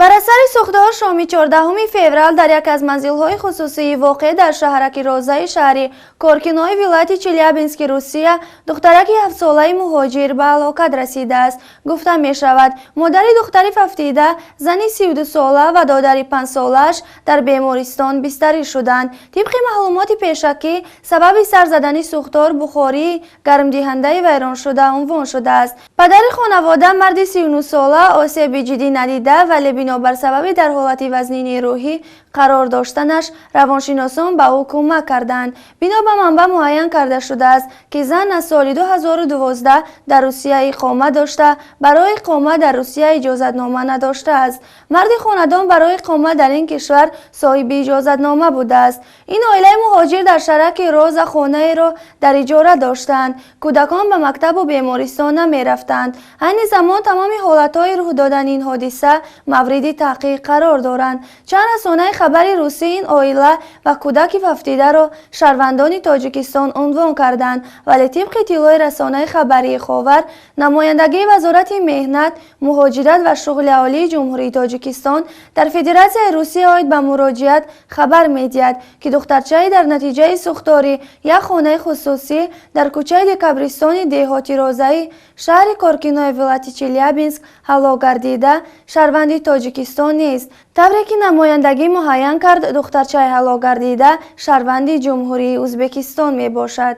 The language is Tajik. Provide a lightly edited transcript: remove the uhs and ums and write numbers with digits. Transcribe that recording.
Бар асари сӯхтор шоми 14 феврал дар яке аз манзилҳои хусусии воқеъ дар шаҳраки Розаи шаҳри Коркинои вилояти Челябински Русия духтараки 7-солаи муҳоҷир ба ҳалокат расидааст. Гуфта мешавад, модари духтари фавтида, зани 32-сола ва додари 5-солааш дар бемористон бистарӣ шуданд. Тибқи маълумоти пешакӣ, сабаби сар задани сӯхтор бухории гармдиҳандаи вайроншуда унвон шудааст. Падари хонавода, марди 39-сола, осеби ҷиддӣ надида, вале бинобар сабаби дар ҳолати вазнини рӯҳӣ қарор доштанаш равоншиносон ба ӯ кӯмак карданд. Бино ба манбаъ, муайян карда шудааст, ки зан аз соли 2012 дар Русия иқомат дошта, барои иқомат дар Русия иҷозатнома надоштааст. Марди хонадон барои иқомат дар ин кишвар соҳиби иҷозатнома будааст. Ин оилаи муҳоҷир дар шаҳраки Роза хонаеро дар иҷора доштанд. Кӯдакон ба мактабу бемористон намерафтанд. Айни замон тамоми ҳолатҳои рӯй додани ин ҳодиса мавриди таҳқиқ қарор доранд. Чанд расонаи хабари русӣ ин оила ва кӯдаки фавтидаро шаҳрвандони Тоҷикистон унвон карданд, вале тибқи иттилои расонаи хабарии «Ховар», намояндагии Вазорати меҳнат, муҳоҷират ва шуғли аҳолии Ҷумҳурии Тоҷикистон дар Федератсияи Русия оид ба муроҷиат хабар медиҳад, ки духтарчае дар натиҷаи сӯхтори як хонаи хусусӣ дар кӯчаи Декабристони деҳоти Розаи шаҳри Коркинои вилояти Челябинск ҳалок гардида, шаҳрванди Тоҷикистон нест. Тавре ки намояндагӣ муайян кард, духтарчаи ҳалок гардида шаҳрванди Ҷумҳурии Ӯзбекистон мебошад.